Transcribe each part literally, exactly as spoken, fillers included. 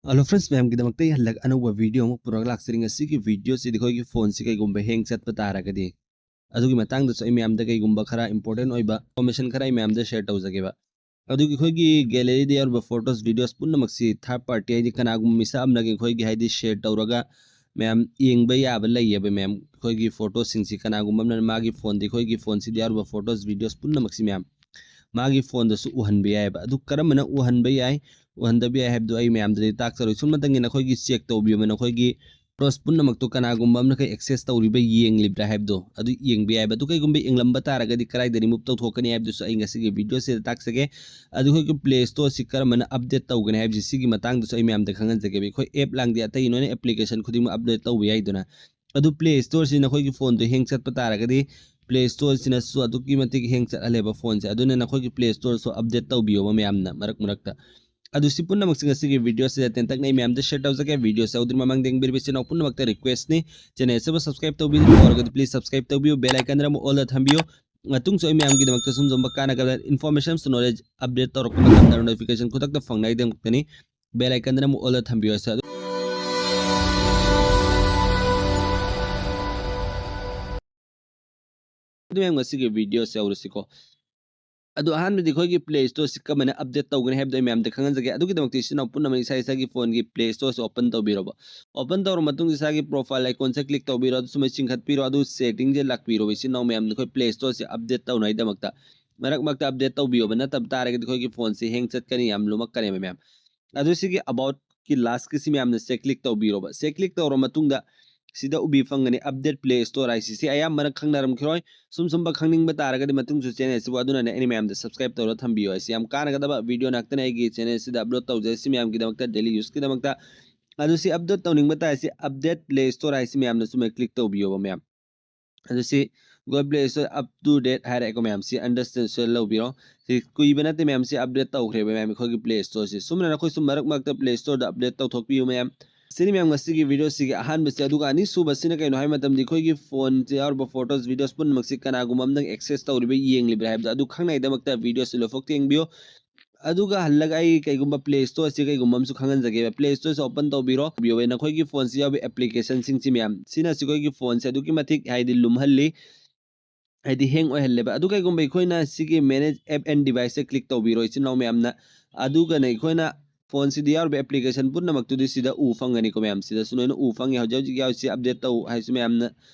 Hello friends, ꯃꯌꯥꯝꯒꯤꯗꯃꯛꯇ ꯑꯩ ꯍꯜꯂꯛ ꯑꯅꯧꯕ video ꯑꯃ ꯄꯨꯔꯒ ꯂꯥꯛꯆꯔꯤ꯫ ꯉꯁꯤꯒꯤ video ꯁꯤꯗꯤ ꯑꯩꯈꯣꯏꯒꯤ phone ꯁꯤ ꯀꯩꯒꯨꯝꯕ hang ꯆꯠꯄ ꯇꯥꯔꯒꯗꯤ, ꯑꯗꯨꯒꯤ ꯃꯇꯥꯡꯗꯁꯨ ꯑꯩ ꯃꯌꯥꯝꯗ ꯀꯩꯒꯨꯝꯕ ꯈꯔ important ꯑꯣꯏꯕ information ꯈꯔ ꯑꯩ ꯃꯌꯥꯝꯗ share ꯇꯧꯖꯒꯦꯕ꯫ ꯑꯗꯨꯒꯤ ꯑꯩꯈꯣꯏꯒꯤ gallery ꯗ ꯌꯥꯎꯔꯤꯕ photos, videos ꯄꯨꯝꯅꯃꯛꯁꯤ third party, ꯍꯥꯏꯗꯤ ꯀꯅꯥꯒꯨꯝꯕ ꯃꯤꯁꯛ ꯑꯃꯅꯒ ꯑꯩꯈꯣꯏꯒꯤ, ꯍꯥꯏꯗꯤ, share ꯇꯧꯔꯒ ꯃꯌꯥꯝ ꯌꯦꯡꯕ ꯌꯥꯕ ꯂꯩꯌꯦꯕ ꯃꯌꯥꯝ꯫ ꯑꯩꯈꯣꯏꯒꯤ photo ꯁꯤꯡꯁꯤ ꯀꯅꯥꯒꯨꯝꯕ ꯑꯃꯅ ꯃꯥꯒꯤ phone ꯗ, ꯑꯩꯈꯣꯏꯒꯤ phone ꯁꯤꯗ ꯌꯥꯎꯔꯤꯕ photos, videos ꯄꯨꯝꯅꯃꯛꯁꯤ ꯃꯌꯥꯝ ꯃꯥꯒꯤ phone ꯗꯁꯨ ꯎꯍꯟꯕ ꯌꯥꯏꯑꯕ꯫ ꯑꯗꯨ ꯀꯔꯝꯕꯅ ꯎꯍꯟꯕ ꯌꯥꯏ, ꯎꯍꯟꯗꯕ ꯌꯥꯏ ꯍꯥꯏꯕꯗꯨ ꯑꯩ ꯃꯌꯥꯝꯗꯗꯤ ꯇꯥꯛꯆꯔꯣꯏ꯫ ꯁꯨꯝꯅꯇꯪꯒꯤ ꯅꯈꯣꯏꯒꯤ check ꯇꯧꯕꯤꯌꯣꯕ, ꯅꯈꯣꯏꯒꯤ photos ꯄꯨꯝꯅꯃꯛꯇꯣ ꯀꯅꯥꯒꯨꯝꯕ ꯑꯃꯅ access ꯇꯧꯔꯤꯕ, ꯌꯦꯡꯂꯤꯕ꯭ꯔꯥ ꯍꯥꯏꯕꯗꯣ ꯑꯗꯨ ꯌꯦꯡꯕ ꯌꯥꯏꯑꯕ꯫ ꯑꯗꯨ ꯀꯩꯒꯨꯝꯕ ꯌꯦꯡꯂꯝꯕ ꯇꯥꯔꯒꯗꯤ ꯀꯗꯥꯏꯗ remove ꯇꯧꯊꯣꯛꯀꯅꯤ ꯍꯥꯏꯕꯗꯨꯁꯨ ꯑꯩ ꯉꯁꯤꯒꯤ video ꯁꯤꯗ ꯇꯥꯛꯆꯒꯦ꯫ ꯑꯗꯨ ꯑꯩꯈꯣꯏꯒꯤ Play Store ꯁꯤ ꯀꯔꯝꯕꯅ update ꯇꯧꯒꯅꯤ ꯍꯥꯏꯕꯁꯤ, ꯁꯤꯒꯤ ꯃꯇꯥꯡꯗꯁꯨ ꯑꯩ ꯃꯌꯥꯝꯗ ꯈꯪꯍꯟꯖꯒꯦꯕ꯫ ꯑꯩꯈꯣꯏ app ꯂꯥꯡꯗꯤ ꯑꯇꯩ ꯂꯣꯏꯅ application ꯈꯨꯗꯤꯡꯃꯛ update ꯇꯧꯕ ꯌꯥꯏꯗꯅ, ꯑꯗꯨ Play Store ꯁꯤ ꯅꯈꯣꯏꯒꯤ phone ꯗꯣ hang ꯆꯠꯄ ꯇꯥꯔꯒꯗꯤ, Play Store ꯁꯤꯅꯁꯨ ꯑꯗꯨꯛꯀꯤ ꯃꯇꯤꯛ hang ꯆꯠꯍꯜꯂꯦꯕ phone ꯁꯦ꯫ ꯑꯗꯨꯅ ꯅꯈꯣꯏꯒꯤ Play Store ꯁꯨ update ꯇꯧꯕꯤꯌꯣꯕ ꯃꯌꯥꯝꯅ ꯃꯔꯛ ꯃꯔꯛꯇ꯫ ꯑꯗꯨ ꯁꯤ ꯄꯨꯝꯅꯃꯛꯁꯤ ꯉꯁꯤꯒꯤ video ꯁꯤꯗ ꯇꯦꯟꯇꯛꯅ ꯑꯩ ꯃꯌꯥꯝꯗ share ꯇꯧꯖꯒꯦ꯫ Video ꯁꯤ ꯍꯧꯗ꯭ꯔꯤ ꯃꯃꯥꯡꯗ ꯌꯦꯡꯕꯤꯔꯤꯕ ꯏꯆꯤꯟ ꯏꯅꯥꯎ ꯄꯨꯝꯅꯃꯛꯇ request ꯅꯤ, channel ꯑꯁꯤꯕꯨ subscribe ꯇꯧꯕꯤꯗ꯭ꯔꯤꯕ ꯑꯣꯏꯔꯒꯗꯤ please subscribe ꯇꯧꯕꯤꯌꯨ, bell icon ꯗ ꯑꯃꯨꯛ all ꯗ ꯊꯝꯕꯤꯌꯨ꯫ ꯃꯇꯨꯡꯁꯨ ꯑꯩ ꯃꯌꯥꯝꯒꯤꯗꯃꯛꯇ ꯁꯨꯝ ꯁꯨꯝꯕ ꯀꯥꯟꯅꯒꯗꯕ information, knowledge update ꯇꯧꯔꯛꯄ ꯃꯇꯝꯗ notification ꯈꯨꯗꯛꯇ ꯐꯪꯅꯉꯥꯏꯗꯃꯛꯇꯅꯤ꯫ Bell icon ꯗ ꯑꯃꯨꯛ all ꯗ ꯊꯝꯕꯤꯌꯨ ꯍꯥꯏꯁꯦ꯫ ꯑꯗꯨ ꯑꯗꯨ ꯃꯌꯥꯝ, ꯉꯁꯤꯒꯤ video ꯁꯦ ꯍꯧꯔꯁꯤꯀꯣ꯫ ꯑꯗꯨ ꯑꯍꯥꯟꯕꯗꯤ ꯑꯩꯈꯣꯏꯒꯤ Play Store ꯁꯤ ꯀꯃꯥꯏꯅ update ꯇꯧꯒꯅꯤ ꯍꯥꯏꯕꯗꯣ ꯑꯩ ꯃꯌꯥꯝꯗ ꯈꯪꯍꯟꯖꯒꯦ꯫ ꯑꯗꯨꯒꯤꯗꯃꯛꯇ ꯏꯆꯤꯟ ꯏꯅꯥꯎ ꯄꯨꯝꯅꯃꯛ ꯏꯁꯥ ꯏꯁꯥꯒꯤ phone ꯒꯤ Play Store ꯁꯦ open ꯇꯧꯕꯤꯔꯣꯕ꯫ Open ꯇꯧꯔ ꯃꯇꯨꯡꯗ ꯏꯁꯥꯒꯤ profile icon ꯁꯦ click ꯇꯧꯕꯤꯔꯣ꯫ ꯑꯗꯨ ꯁꯨꯃꯥꯏꯅ ꯆꯤꯡꯈꯠꯄꯤꯔꯣ꯫ ꯑꯗꯨ setting ꯁꯦ ꯂꯥꯛꯄꯤꯔꯣꯕ ꯏꯆꯤꯟ ꯏꯅꯥꯎ ꯃꯌꯥꯝ, ꯑꯩꯈꯣꯏ Play Store ꯁꯦ update ꯇꯧꯅꯉꯥꯏꯗꯃꯛꯇ꯫ ꯃꯔꯛ ꯃꯔꯛꯇ update ꯇꯧꯕꯤꯌꯣꯕ, ꯅꯠꯇꯕ ꯇꯥꯔꯒꯗꯤ ꯑꯩꯈꯣꯏꯒꯤ phone ꯁꯦ hang ꯆꯠꯀꯅꯤ, ꯌꯥꯝ ꯂꯨꯝꯃꯛꯀꯅꯦꯕ ꯃꯌꯥꯝ꯫ ꯑꯗꯨ ꯁꯤꯒꯤ about ꯀꯤ last ꯀꯤꯁꯤ ꯃꯌꯥꯝꯅ ꯁꯦ click ꯇꯧꯕꯤꯔꯣꯕ꯫ ꯁꯦ click ꯇꯧꯔ ꯃꯇꯨꯡꯗ ꯁꯤꯗ ꯎꯕꯤ ꯐꯪꯒꯅꯤ, Update Play Store ꯍꯥꯏꯁꯤ꯫ ꯁꯤ ꯑꯌꯥꯝꯕꯅ ꯈꯪꯅꯔꯝꯈꯤꯔꯣꯏ꯫ ꯁꯨꯝ ꯁꯨꯝꯕ ꯈꯪꯅꯤꯡꯕ ꯇꯥꯔꯒꯗꯤ ꯃꯇꯨꯡꯁꯨ channel ꯑꯁꯤꯕꯨ ꯑꯗꯨꯅꯅꯦ ꯑꯩꯅ ꯃꯌꯥꯝꯗ subscribe ꯇꯧꯔ ꯊꯝꯕꯤꯌꯨ ꯍꯥꯏꯁꯤ꯫ ꯌꯥꯝ ꯀꯥꯟꯅꯒꯗꯕ video ꯉꯥꯛꯇꯅꯦ ꯑꯩꯒꯤ channel ꯑꯁꯤꯗ upload ꯇꯧꯖꯔꯤꯁꯤ ꯃꯌꯥꯝꯒꯤꯗꯃꯛꯇ, daily use ꯀꯤꯗꯃꯛꯇ꯫ ꯑꯗꯨ ꯁꯤ update ꯇꯧꯅꯤꯡꯕ ꯇꯥꯔꯁꯤ, Update Play Store ꯍꯥꯏꯁꯤ ꯃꯌꯥꯝꯅ ꯁꯨꯃꯥꯏꯅ click ꯇꯧꯕꯤꯌꯣꯕ ꯃꯌꯥꯝ꯫ ꯑꯗꯨ ꯁꯤ Google Play Store up to date ꯍꯥꯏꯔꯦꯀꯣ ꯃꯌꯥꯝ, ꯁꯤ understand ꯁꯦ ꯂꯧꯕꯤꯔꯣ꯫ ꯁꯤ ꯀꯨꯏꯕ ꯅꯠꯇꯦ ꯃꯌꯥꯝ, ꯁꯤ update ꯇꯧꯈ꯭ꯔꯦꯕ ꯃꯌꯥꯝ ꯑꯩꯈꯣꯏꯒꯤ Play Store ꯁꯤ꯫ ꯁꯨꯝꯅ ꯅꯈꯣꯏꯁꯨ ꯃꯔꯛ ꯃꯔꯛꯇ Play Store ꯗ update ꯇꯧꯊꯣꯛꯄꯤꯌꯨ ꯃꯌꯥꯝ꯫ ꯁꯤꯅꯤ ꯃꯌꯥꯝ ꯉꯁꯤꯒꯤ video ꯁꯤꯒꯤ ꯑꯍꯥꯟꯕꯁꯦ꯫ ꯑꯗꯨꯒ ꯑꯅꯤꯁꯨꯕꯁꯤꯅ ꯀꯩꯅꯣ ꯍꯥꯏꯕ ꯃꯇꯝꯗ ꯑꯩꯈꯣꯏꯒꯤ phone ꯁꯦ ꯌꯥꯎꯔꯤꯕ photos, videos ꯄꯨꯝꯅꯃꯛꯁꯤ ꯀꯅꯥꯒꯨꯝꯕ ꯑꯃꯅ access ꯇꯧꯔꯤꯕ, ꯌꯦꯡꯂꯤꯕ꯭ꯔꯥ ꯍꯥꯏꯕꯗꯣ ꯑꯗꯨ ꯈꯪꯅꯉꯥꯏꯗꯃꯛꯇ video ꯁꯤ ꯂꯣꯏꯐꯥꯎ ꯌꯦꯡꯕꯤꯌꯨ꯫ ꯑꯗꯨꯒ ꯍꯜꯂꯒ ꯑꯩ ꯀꯩꯒꯨꯝꯕ Play Store ꯁꯤ ꯀꯩꯒꯨꯝꯕ ꯑꯃꯁꯨ ꯈꯪꯍꯟꯖꯒꯦꯕ꯫ Play Store ꯁꯤ open ꯇꯧꯕꯤꯔꯣ꯫ ꯇꯧꯕꯤꯌꯣ꯫ ꯅꯈꯣꯏꯒꯤ phone ꯁꯤ ꯌꯥꯎꯕ application ꯁꯤꯡꯁꯤ ꯃꯌꯥꯝ ꯁꯤꯅ ꯑꯩꯈꯣꯏꯒꯤ phone ꯁꯦ ꯑꯗꯨꯛꯀꯤ ꯃꯇꯤꯛ ꯍꯥꯏꯗꯤ ꯂꯨꯝꯍꯜꯂꯤ, ꯍꯥꯏꯗꯤ hang ꯑꯣꯏꯍꯜꯂꯦꯕ꯫ ꯑꯗꯨ ꯀꯩꯒꯨꯝꯕ ꯑꯩꯈꯣꯏꯅ ꯁꯤꯒꯤ Manage App and Device say click ꯇꯧꯕꯤꯔꯣ ꯏꯆꯤꯟ ꯏꯅꯥꯎ ꯃꯌꯥꯝꯅ꯫ ꯑꯗꯨꯒꯅ ꯑꯩꯈꯣꯏꯅ phone ꯁꯤꯗ ꯌꯥꯎꯔꯤꯕ application ꯄꯨꯝꯅꯃꯛꯇꯨꯗꯤ ꯁꯤꯗ ꯎ ꯐꯪꯒꯅꯤꯀꯣ ꯃꯌꯥꯝ꯫ ꯁꯤꯗꯁꯨ ꯂꯣꯏꯅ ꯎ ꯐꯪꯉꯤ꯫ ꯍꯧꯖꯤꯛ ꯍꯧꯖꯤꯛ ꯌꯥꯎꯔꯤꯁꯤ update ꯇꯧ ꯍꯥꯏꯁꯨ ꯃꯌꯥꯝꯅ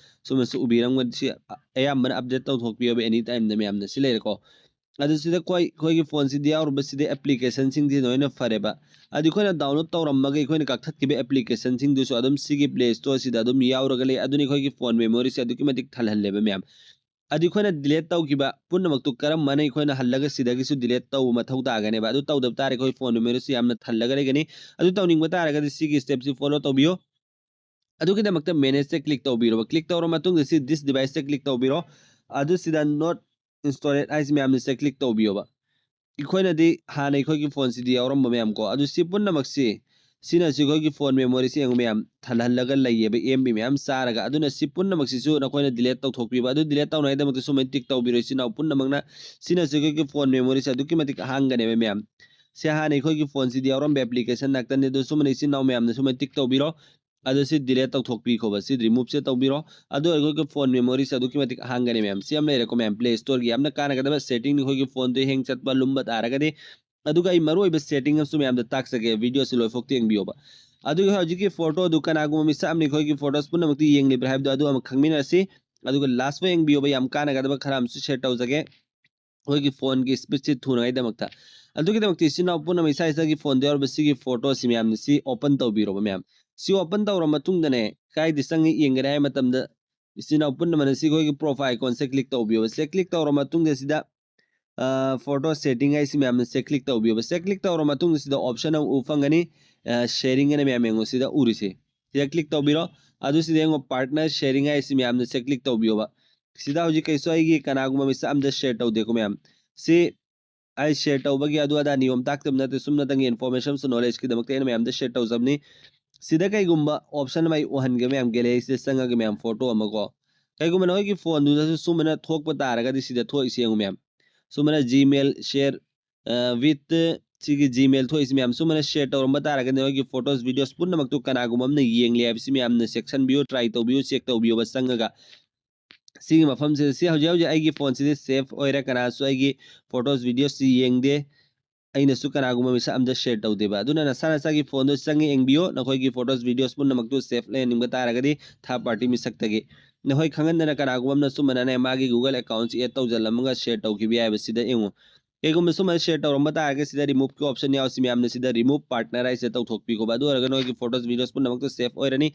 ꯁꯨꯝꯕꯁꯨ ꯎꯕꯤꯔꯝꯒꯅꯤ꯫ ꯁꯤ ꯑꯌꯥꯝꯕꯅ update ꯇꯧꯊꯣꯛꯄꯤꯌꯣꯕ any time ꯗ ꯃꯌꯥꯝꯅ꯫ ꯁꯤ ꯂꯩꯔꯦꯀꯣ꯫ ꯑꯗꯨ ꯁꯤꯗ ꯑꯩꯈꯣꯏ, ꯑꯩꯈꯣꯏꯒꯤ phone ꯁꯤꯗ ꯌꯥꯎꯔꯤꯕ ꯁꯤꯗꯤ application ꯁꯤꯡꯁꯤ ꯂꯣꯏꯅ ꯐꯔꯦꯕ꯫ ꯑꯗꯨ ꯑꯩꯈꯣꯏꯅ download ꯇꯧꯔꯝꯃꯒ ꯑꯩꯈꯣꯏꯅ ꯀꯛꯊꯠꯈꯤꯕ application ꯁꯤꯡꯗꯨꯁꯨ ꯑꯗꯨꯝ ꯁꯤꯒꯤ Play Store ꯁꯤꯗ ꯑꯗꯨꯝ ꯌꯥꯎꯔꯒ ꯂꯩ꯫ ꯑꯗꯨꯅ ꯑꯩꯈꯣꯏꯒꯤ phone memory ꯁꯦ ꯑꯗꯨꯛꯀꯤ ꯃꯇꯤꯛ ꯊꯜꯍꯜꯂꯦꯕ ꯃꯌꯥꯝ꯫ ꯑꯗꯨ ꯑꯩꯈꯣꯏꯅ delete ꯇꯧꯈꯤꯕ ꯄꯨꯝꯅꯃꯛꯇꯨ ꯀꯔꯝꯕꯅ ꯑꯩꯈꯣꯏꯅ ꯍꯜꯂꯒ ꯁꯤꯗꯒꯤꯁꯨ delete ꯇꯧꯕ ꯃꯊꯧ ꯇꯥꯒꯅꯦꯕ꯫ ꯑꯗꯨ ꯇꯧꯗꯕ ꯇꯥꯔꯗꯤ ꯑꯩꯈꯣꯏ phone memory ꯁꯤ ꯌꯥꯝꯅ ꯊꯜꯂꯒ ꯂꯩꯒꯅꯤ꯫ ꯑꯗꯨ ꯇꯧꯅꯤꯡꯕ ꯇꯥꯔꯒꯗꯤ ꯁꯤꯒꯤ step ꯁꯤ follow ꯇꯧꯕꯤꯌꯨ꯫ ꯑꯗꯨꯒꯤꯗꯃꯛꯇ Manage ꯇ click ꯇꯧꯕꯤꯔꯣꯕ꯫ Click ꯇꯧꯔ ꯃꯇꯨꯡꯗ ꯁꯤ This Device ꯇ click ꯇꯧꯕꯤꯔꯣ꯫ ꯑꯗꯨ ꯁꯤꯗ Not Installed ꯍꯥꯏꯁꯤ ꯃꯌꯥꯝꯅ ꯁꯤꯗ click ꯇꯧꯕꯤꯌꯣꯕ꯫ ꯑꯩꯈꯣꯏꯅꯗꯤ ꯍꯥꯟꯅ ꯑꯩꯈꯣꯏꯒꯤ phone ꯁꯤꯗꯤ ꯌꯥꯎꯔꯝꯕ ꯃꯌꯥꯝ ꯀꯣ꯫ ꯑꯗꯨ ꯁꯤ ꯄꯨꯝꯅꯃꯛꯁꯤ, ꯁꯤꯅꯁꯨ ꯑꯩꯈꯣꯏꯒꯤ phone memory ꯁꯤ ꯌꯦꯡꯉꯨ ꯃꯌꯥꯝ, ꯊꯜꯍꯜꯂꯒ ꯂꯩꯌꯦꯕ, M B ꯃꯌꯥꯝ ꯆꯥꯔꯒ꯫ ꯑꯗꯨꯅ ꯁꯤ ꯄꯨꯝꯅꯃꯛꯁꯤꯁꯨ ꯅꯈꯣꯏꯅ delete ꯇꯧꯊꯣꯛꯄꯤꯕ꯫ ꯑꯗꯨ delete ꯇꯧꯅꯉꯥꯏꯗꯃꯛꯇ ꯁꯨꯃꯥꯏꯅ tick ꯇꯧꯕꯤꯔꯣ ꯏꯆꯤꯟ ꯏꯅꯥꯎ ꯄꯨꯝꯅꯃꯛꯅ꯫ ꯁꯤꯅꯁꯨ ꯑꯩꯈꯣꯏꯒꯤ phone memory ꯁꯦ ꯑꯗꯨꯛꯀꯤ ꯃꯇꯤꯛ ꯍꯥꯡꯒꯅꯦꯕ ꯃꯌꯥꯝ꯫ ꯁꯤ ꯍꯥꯟꯅ ꯑꯩꯈꯣꯏꯒꯤ phone ꯁꯤꯗ ꯌꯥꯎꯔꯝꯕ application ꯉꯥꯛꯇꯅꯤ꯫ ꯑꯗꯨ ꯁꯨꯃꯥꯏꯅ ꯏꯆꯤꯟ ꯏꯅꯥꯎ ꯃꯌꯥꯝꯅ ꯁꯨꯃꯥꯏꯅ tick ꯇꯧꯕꯤꯔꯣ꯫ ꯑꯗꯨ ꯁꯤ delete ꯇꯧꯊꯣꯛꯄꯤꯈꯣꯕ꯫ ꯁꯤ remove ꯁꯦ ꯇꯧꯕꯤꯔꯣ꯫ ꯑꯗꯨ ꯑꯩꯈꯣꯏꯒꯤ phone memory ꯁꯦ ꯑꯗꯨꯛꯀꯤ ꯃꯇꯤꯛ ꯍꯥꯡꯒꯅꯤ ꯃꯌꯥꯝ꯫ ꯁꯤ ꯑꯃ ꯂꯩꯔꯦꯀꯣ ꯃꯌꯥꯝ, Play Store ꯒꯤ ꯌꯥꯝꯅ ꯀꯥꯟꯅꯒꯗꯕ setting ꯅꯤ꯫ ꯑꯩꯈꯣꯏꯒꯤ phone ꯗꯨ hang ꯆꯠꯄ ꯂꯨꯝꯕ ꯇꯥꯔꯒꯗꯤ꯫ ꯑꯗꯨꯒ ꯑꯩ ꯃꯔꯨꯑꯣꯏꯕ setting ꯑꯃꯁꯨ ꯃꯌꯥꯝꯗ ꯇꯥꯛꯆꯒꯦ, video ꯁꯤ ꯂꯣꯏꯐꯥꯎ ꯌꯦꯡꯕꯤꯌꯣꯕ꯫ ꯑꯗꯨꯒ ꯍꯧꯖꯤꯛꯀꯤ photo ꯗꯨ ꯀꯅꯥꯒꯨꯝꯕ ꯃꯤꯁꯛ ꯑꯃꯅ ꯑꯩꯈꯣꯏꯒꯤ photos ꯄꯨꯝꯅꯃꯛꯇꯤ ꯌꯦꯡꯂꯤꯕ꯭ꯔꯥ ꯍꯥꯏꯕꯗꯣ ꯑꯗꯨ ꯑꯃ ꯈꯪꯃꯤꯟꯅꯔꯁꯤ꯫ ꯑꯗꯨꯒ last ꯐꯥꯎ ꯌꯦꯡꯕꯤꯌꯣꯕ, ꯌꯥꯝ ꯀꯥꯟꯅꯒꯗꯕ ꯈꯔ ꯑꯃꯁꯨ share ꯇꯧꯖꯒꯦ꯫ ꯑꯩꯈꯣꯏꯒꯤ phone ꯒꯤ speed ꯁꯤ ꯊꯨꯅꯉꯥꯏꯗꯃꯛꯇ꯫ ꯑꯗꯨꯒꯤꯗꯃꯛꯇ ꯏꯆꯤꯟ ꯏꯅꯥꯎ ꯄꯨꯝꯅꯃꯛ ꯏꯁꯥ ꯏꯁꯥꯒꯤ phone ꯗ ꯌꯥꯎꯔꯤꯕ ꯁꯤꯒꯤ photo ꯁꯤ ꯃꯌꯥꯝꯅ ꯁꯤ open ꯇꯧꯕꯤꯔꯣꯕ ꯃꯌꯥꯝ꯫ ꯁꯤ open ꯇꯧꯔ ꯃꯇꯨꯡꯗꯅꯦ, ꯀꯥꯏꯗ ꯆꯪꯉ ꯌꯦꯡꯒꯅꯤ ꯍꯥꯏ ꯃꯇꯝꯗ, ꯏꯆꯤꯟ ꯏꯅꯥꯎ ꯄꯨꯝꯅꯃꯛꯅ ꯁꯤ ꯑꯩꯈꯣꯏꯒꯤ profile icon ꯁꯦ click ꯇꯧꯕꯤꯌꯣꯕ꯫ ꯁꯦ click ꯇꯧꯔ ꯃꯇꯨꯡꯗ ꯁꯤꯗ, ꯑ, photo setting ꯍꯥꯏꯁꯤ ꯃꯌꯥꯝꯅ ꯁꯦ click ꯇꯧꯕꯤꯌꯣꯕ꯫ ꯁꯦ click ꯇꯧꯔ ꯃꯇꯨꯡꯗ ꯁꯤꯗ option ꯑꯃ ꯎ ꯐꯪꯒꯅꯤ, ꯑ, sharing ꯑꯅ ꯃꯌꯥꯝ ꯌꯦꯡꯉꯣ, ꯁꯤꯗ ꯎꯔꯤꯁꯦ꯫ ꯁꯤꯗ click ꯇꯧꯕꯤꯔꯣ꯫ ꯑꯗꯨ ꯁꯤꯗ ꯌꯦꯡꯉꯣ, partner sharing ꯍꯥꯏꯁꯤ ꯃꯌꯥꯝꯅ ꯁꯦ click ꯇꯧꯕꯤꯌꯣꯕ꯫ ꯁꯤꯗ ꯍꯧꯖꯤꯛ ꯀꯩꯁꯨ ꯑꯩꯒꯤ ꯀꯅꯥꯒꯨꯝꯕ ꯃꯤꯁꯛ ꯑꯝꯗ share ꯇꯧꯗꯦꯀꯣ ꯃꯌꯥꯝ꯫ ꯁꯤ ꯑꯩ share ꯇꯧꯕꯒꯤ ꯑꯗꯨ ꯑꯗꯥ ꯅꯤꯌꯣꯝ ꯇꯥꯛꯇꯕ ꯅꯠꯇꯦ, ꯁꯨꯝꯅꯇꯪꯒꯤ information ꯑꯃꯁꯨꯡ knowledge ꯀꯤꯗꯃꯛꯇ ꯑꯩꯅ ꯃꯌꯥꯝꯗ share ꯇꯧꯖꯕꯅꯤ꯫ ꯁꯤꯗ ꯀꯩꯒꯨꯝꯕ option ꯑꯃ ꯑꯩ ꯎꯍꯟꯒꯦ ꯃꯌꯥꯝ, gallery ꯁꯤꯗ ꯆꯪꯉꯒ ꯃꯌꯥꯝ photo ꯑꯃ ꯀꯣ꯫ ꯀꯩꯒꯨꯝꯕ ꯅꯈꯣꯏꯒꯤ phone ꯗꯨꯗꯁꯨ ꯁꯨꯝꯕꯅ ꯊꯣꯛꯄ ꯇꯥꯔꯒꯗꯤ ꯁꯤꯗ ꯊꯣꯛꯏꯁꯤ ꯌꯦꯡꯉꯨ ꯃꯌꯥꯝ꯫ ꯁꯨꯝꯕꯅ Gmail share with ꯁꯤꯒꯤ Gmail ꯊꯣꯛꯏꯁꯤ ꯃꯌꯥꯝ ꯁꯨꯃꯥꯏꯅ share ꯇꯧꯔꯝꯕ ꯇꯥꯔꯒꯗꯤ ꯅꯈꯣꯏꯒꯤ photos videos ꯄꯨꯝꯅꯃꯛꯇꯨ ꯀꯅꯥꯒꯨꯝꯕ ꯑꯃꯅ ꯌꯦꯡꯂꯤ ꯍꯥꯏꯕꯁꯤ ꯃꯌꯥꯝꯅ ꯆꯦꯛꯁꯤꯟꯕꯤꯌꯨ, try ꯇꯧꯕꯤꯌꯨ, check ꯇꯧꯕꯤꯌꯣꯕ ꯆꯪꯉꯒ꯫ ꯁꯤꯒꯤ ꯃꯐꯝꯁꯤꯗ ꯁꯤ ꯍꯧꯖꯤꯛ ꯍꯧꯖꯤꯛ ꯑꯩꯒꯤ ꯐꯣꯟꯁꯤꯗꯤ safe ꯑꯣꯏꯔꯦ, ꯀꯅꯥꯁꯨ ꯑꯩꯒꯤ photos videoꯁꯤ ꯌꯦꯡꯗꯦ꯫ ꯑꯩꯅꯁꯨ ꯀꯅꯥꯒꯨꯝꯕ ꯃꯤꯁꯛ ꯑꯝꯗ share ꯇꯧꯗꯦꯕ꯫ ꯑꯗꯨꯅ ꯅꯁꯥ ꯅꯁꯥꯒꯤ ꯐꯣꯟꯗꯣ ꯆꯪꯉ ꯌꯦꯡꯕꯤꯌꯣ꯫ ꯅꯈꯣꯏꯒꯤ photos videos ꯄꯨꯝꯅꯃꯛꯇꯨ safe ꯂꯩꯍꯟꯅꯤꯡꯕ ꯇꯥꯔꯒꯗꯤ third party ꯃꯤꯁꯛꯇꯒꯤ꯫ ꯅꯈꯣꯏ ꯈꯪꯍꯟꯗꯅ ꯀꯅꯥꯒꯨꯝꯕ ꯑꯃꯅ ꯁꯨꯝꯕꯅꯅꯦ ꯃꯥꯒꯤ Google accountꯁꯤ add ꯇꯧꯁꯤꯜꯂꯝꯃꯒ share ꯇꯧꯈꯤꯕ ꯌꯥꯏꯕ ꯁꯤꯗ ꯌꯦꯡꯉꯨ꯫ ꯀꯩꯒꯨꯝꯕ ꯁꯨꯃꯥꯏꯅ share ꯇꯧꯔꯝꯕ ꯇꯥꯔꯒꯗꯤ ꯁꯤꯗ removeꯀꯤ option ꯌꯥꯎꯁꯤ ꯃꯌꯥꯝꯅ ꯁꯤꯗ remove partner ꯍꯥꯏꯁꯦ ꯇꯧꯊꯣꯛꯄꯤꯈꯣꯕ꯫ ꯑꯗꯨ ꯑꯣꯏꯔꯒ ꯅꯈꯣꯏꯒꯤ photos videos ꯄꯨꯝꯅꯃꯛꯇꯨ safe ꯑꯣꯏꯔꯅꯤ꯫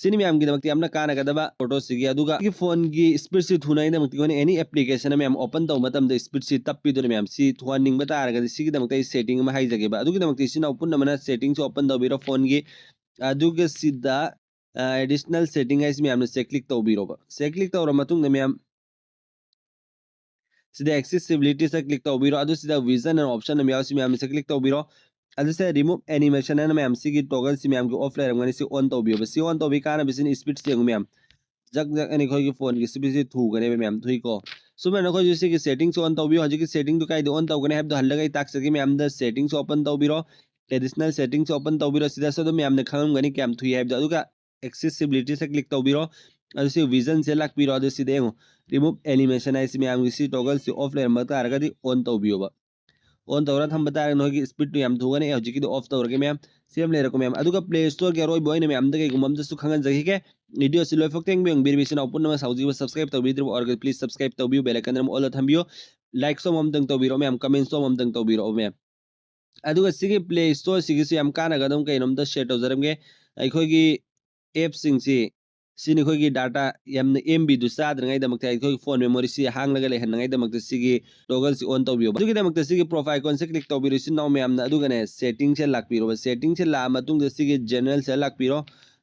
ꯁꯤꯅꯤ ꯃꯌꯥꯝꯒꯤꯗꯃꯛꯇ ꯌꯥꯝꯅ ꯀꯥꯟꯅꯒꯗꯕ photoꯁꯤꯒꯤ꯫ ꯑꯗꯨꯒ ꯑꯩꯒꯤ ꯐꯣꯟꯒꯤ speedꯁꯤ ꯊꯨꯅꯉꯥꯏꯗꯃꯛꯇ ꯑꯩꯈꯣꯏꯅ any application ꯑꯃ ꯃꯌꯥꯝ open ꯇꯧꯕ ꯃꯇꯝꯗ speedꯁꯤ ꯇꯞꯄꯤꯗꯨꯅ ꯃꯌꯥꯝ ꯁꯤ ꯊꯨꯍꯟꯅꯤꯡꯕ ꯇꯥꯔꯒꯗꯤ ꯁꯤꯒꯤꯗꯃꯛꯇ ꯑꯩ setting ꯑꯃ ꯍꯥꯏꯖꯒꯦꯕ꯫ ꯑꯗꯨꯒꯤꯗꯃꯛꯇ ꯏꯆꯤꯟ ꯏꯅꯥꯎ ꯄꯨꯝꯅꯃꯛꯅ settingꯁꯤ open ꯇꯧꯕꯤꯔꯣ ꯐꯣꯟꯒꯤ꯫ ꯑꯗꯨꯒ ꯁꯤꯗ additional setting ꯍꯥꯏꯁꯤ ꯃꯌꯥꯝꯅ ꯁꯤꯗ click ꯇꯧꯕꯤꯔꯣꯕ꯫ ꯁꯤꯗ click ꯇꯧꯔ ꯃꯇꯨꯡꯗ ꯃꯌꯥꯝ ꯁꯤꯗ accessibilityꯁꯤꯗ click ꯇꯧꯕꯤꯔꯣ꯫ ꯑꯗꯨ ꯁꯤꯗ vision ꯑꯅ option ꯑꯃ ꯌꯥꯎꯁꯤ ꯃꯌꯥꯝ ꯁꯤꯗ click ꯇꯧꯕꯤꯔꯣ꯫ ꯑꯗꯨ ꯁꯤꯗ remove animation ꯑꯅ ꯃꯌꯥꯝ ꯁꯤꯒꯤ toggleꯁꯤ ꯃꯌꯥꯝꯒꯤ off ꯂꯩꯔꯝꯒꯅꯤ꯫ ꯁꯤ on ꯇꯧꯕꯤꯌꯣꯕ꯫ ꯁꯤ on ꯇꯧꯕꯤ ꯀꯥꯟꯅꯕꯁꯤꯅ speedꯁꯤ ꯌꯦꯡꯉꯨ ꯃꯌꯥꯝ꯫ ꯖꯛ ꯖꯛ ꯑꯅ ꯑꯩꯈꯣꯏꯒꯤ ꯐꯣꯟꯒꯤ speedꯁꯤ ꯊꯨꯒꯅꯦꯕ ꯃꯌꯥꯝ, ꯊꯨꯏꯀꯣ꯫ ꯁꯨꯃꯥꯏꯅ ꯅꯈꯣꯏꯁꯨ ꯁꯤꯒꯤ settingꯁꯤ on ꯇꯧꯕꯤꯌꯨ꯫ ꯍꯧꯖꯤꯛꯀꯤ settingꯗꯨ ꯀꯥꯏꯗ on ꯇꯧꯒꯅꯤ ꯍꯥꯏꯕꯗꯣ ꯍꯜꯂꯒ ꯑꯩ ꯇꯥꯛꯆꯒꯦ ꯃꯌꯥꯝꯗ꯫ Settingsꯁꯤ open ꯇꯧꯕꯤꯔꯣ, additional settingsꯁꯤ open ꯇꯧꯕꯤꯔꯣ꯫ ꯁꯤꯗꯁꯨ ꯑꯗꯨꯝ ꯃꯌꯥꯝꯅ ꯈꯪꯉꯝꯒꯅꯤ ꯀꯌꯥꯝ ꯊꯨꯏ ꯍꯥꯏꯕꯗꯣ꯫ ꯑꯗꯨꯒ accessibilityꯁꯦ click ꯇꯧꯕꯤꯔꯣ꯫ ꯑꯗꯨ ꯁꯤ visionꯁꯦ ꯂꯥꯛꯄꯤꯔꯣ꯫ ꯑꯗꯨ ꯁꯤꯗ ꯌꯦꯡꯉꯣ, remove animation ꯍꯥꯏꯁꯤ ꯃꯌꯥꯝꯒꯤ ꯁꯤ toggleꯁꯤ off ꯂꯩꯔꯝꯕ ꯇꯥꯔꯒꯗꯤ on ꯇꯧꯕꯤꯌꯣꯕ꯫ On ꯇꯧꯔ ꯊꯝꯕ ꯇꯥꯔꯒꯗꯤ ꯅꯈꯣꯏꯒꯤ speedꯇꯨ ꯌꯥꯝ ꯊꯨꯒꯅꯤ꯫ ꯑꯩ ꯍꯧꯖꯤꯛꯀꯤꯗꯤ off ꯇꯧꯔꯒꯦ ꯃꯌꯥꯝ꯫ ꯁꯤ ꯑꯃ ꯂꯩꯔꯦꯀꯣ ꯃꯌꯥꯝ꯫ ꯑꯗꯨꯒ Play Storeꯒꯤ ꯑꯔꯣꯏꯕ ꯑꯣꯏꯅ ꯃꯌꯥꯝꯗ ꯀꯩꯒꯨꯝꯕ ꯑꯝꯇꯁꯨ ꯈꯪꯍꯟꯖꯈꯤꯒꯦ꯫ Videoꯁꯤ ꯂꯣꯏꯐꯥꯎ ꯌꯦꯡꯕꯤꯌꯨ, ꯌꯦꯡꯕꯤꯔꯤꯕ ꯏꯆꯤꯟ ꯏꯅꯥꯎ ꯄꯨꯝꯅꯃꯛ ꯍꯧꯖꯤꯛ subscribe ꯇꯧꯕꯤꯗ꯭ꯔꯤꯕ ꯑꯣꯏꯔꯒꯗꯤ please subscribe ꯇꯧꯕꯤꯌꯨ, bell icon ꯑꯃ all ꯇ ꯊꯝꯕꯤꯌꯨ꯫ Likesꯁꯨ ꯑꯃꯃꯝꯇꯪ ꯇꯧꯕꯤꯔꯛꯑꯣ ꯃꯌꯥꯝ, commentsꯁꯨ ꯑꯃꯃꯝꯇꯪ ꯇꯧꯕꯤꯔꯛꯑꯣ ꯃꯌꯥꯝ꯫ ꯑꯗꯨꯒ ꯁꯤꯒꯤ Play Storeꯁꯤꯒꯤꯁꯨ ꯌꯥꯝ ꯀꯥꯟꯅꯒꯗꯕ ꯀꯩꯅꯣꯝꯇ share ꯇꯧꯖꯔꯝꯒꯦ꯫ ꯑꯩꯈꯣꯏꯒꯤ appꯁꯤꯡꯁꯤ, ꯁꯤꯅꯤ ꯑꯩꯈꯣꯏꯒꯤ data ꯌꯥꯝꯅ MBꯗꯨ ꯆꯥꯗ꯭ꯔꯤꯉꯩꯗꯃꯛꯇ ꯑꯩꯈꯣꯏꯒꯤ phone memoryꯁꯤ ꯍꯥꯡꯂꯒ ꯂꯩꯍꯟꯅꯉꯥꯏꯗꯃꯛꯇ ꯁꯤꯒꯤ toggleꯁꯤ on ꯇꯧꯕꯤꯌꯣꯕ꯫ ꯑꯗꯨꯒꯤꯗꯃꯛꯇ ꯁꯤꯒꯤ profile iconꯁꯦ click ꯇꯧꯕꯤꯔꯣ ꯏꯆꯤꯟ ꯏꯅꯥꯎ ꯃꯌꯥꯝꯅ꯫ ꯑꯗꯨꯒꯅꯦ settingꯁꯦ ꯂꯥꯛꯄꯤꯔꯣꯕ꯫ Settingꯁꯦ ꯂꯥꯛꯑ ꯃꯇꯨꯡꯗ ꯁꯤꯒꯤ generalꯁꯦ ꯂꯥꯛꯄꯤꯔꯣ꯫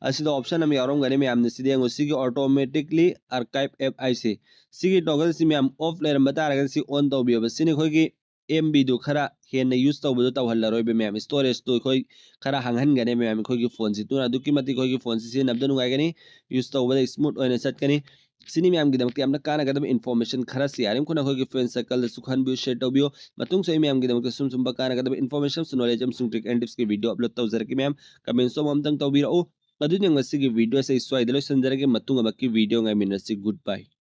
ꯑꯁꯤꯗ option ꯑꯃ ꯌꯥꯎꯔꯝꯒꯅꯤ ꯃꯌꯥꯝꯅ꯫ ꯁꯤꯗ ꯌꯦꯡꯉꯨ, ꯁꯤꯒꯤ automatically archive app ꯍꯥꯏꯁꯤ꯫ ꯁꯤꯒꯤ toggleꯁꯤ ꯃꯌꯥꯝ off ꯂꯩꯔꯝꯕ ꯇꯥꯔꯒꯗꯤ ꯁꯤ on ꯇꯧꯕꯤꯌꯣꯕ꯫ ꯁꯤꯅ ꯑꯩꯈꯣꯏꯒꯤ MBꯗꯨ ꯈꯔ ꯍꯦꯟꯅ use ꯇꯧꯕꯗꯣ ꯇꯧꯍꯜꯂꯔꯣꯏꯕ ꯃꯌꯥꯝ꯫ Storageꯇꯨ ꯑꯩꯈꯣꯏ ꯈꯔ ꯍꯥꯡꯍꯟꯒꯅꯤ ꯃꯌꯥꯝ ꯑꯩꯈꯣꯏꯒꯤ phoneꯁꯤ꯫ ꯑꯗꯨꯅ ꯑꯗꯨꯛꯀꯤ ꯃꯇꯤꯛ ꯑꯩꯈꯣꯏꯒꯤ phoneꯁꯤ ꯁꯤꯖꯤꯟꯅꯕꯗ ꯅꯨꯡꯉꯥꯏꯒꯅꯤ, use ꯇꯧꯕꯗ smooth ꯑꯣꯏꯅ ꯆꯠꯀꯅꯤ꯫ ꯁꯤꯅꯤ ꯃꯌꯥꯝꯒꯤꯗꯃꯛꯇ ꯌꯥꯝꯅ ꯀꯥꯟꯅꯒꯗꯕ information ꯈꯔꯁꯤ ꯌꯥꯔꯤꯃꯈꯩ ꯅꯈꯣꯏꯒꯤ friend circle ꯗꯁꯨ ꯈꯟꯕꯤꯌꯨ, share ꯇꯧꯕꯤꯌꯨ꯫ ꯃꯇꯨꯡꯁꯨ ꯑꯩ ꯃꯌꯥꯝꯒꯤꯗꯃꯛꯇ ꯁꯨꯝ ꯁꯨꯝꯕ ꯀꯥꯟꯅꯒꯗꯕ information, knowledge ꯑꯃꯁꯨꯡ trick and tips ꯀꯤ video upload ꯇꯧꯖꯔꯛꯀꯦ ꯃꯌꯥꯝ꯫ Comment ꯁꯨ ꯑꯃꯃꯝꯇꯪ ꯇꯧꯕꯤꯔꯛꯎ꯫ ꯑꯗꯨꯗꯤ ꯉꯁꯤꯒꯤ video ꯁꯦ ꯑꯩ ꯁ꯭ꯋꯥꯏꯗ ꯂꯣꯏꯁꯤꯟꯖꯔꯒꯦ꯫ ꯃꯇꯨꯡ ꯑꯃꯛꯀꯤ video ꯉꯥꯏꯃꯤꯟꯅꯁꯤ꯫ Goodbye꯫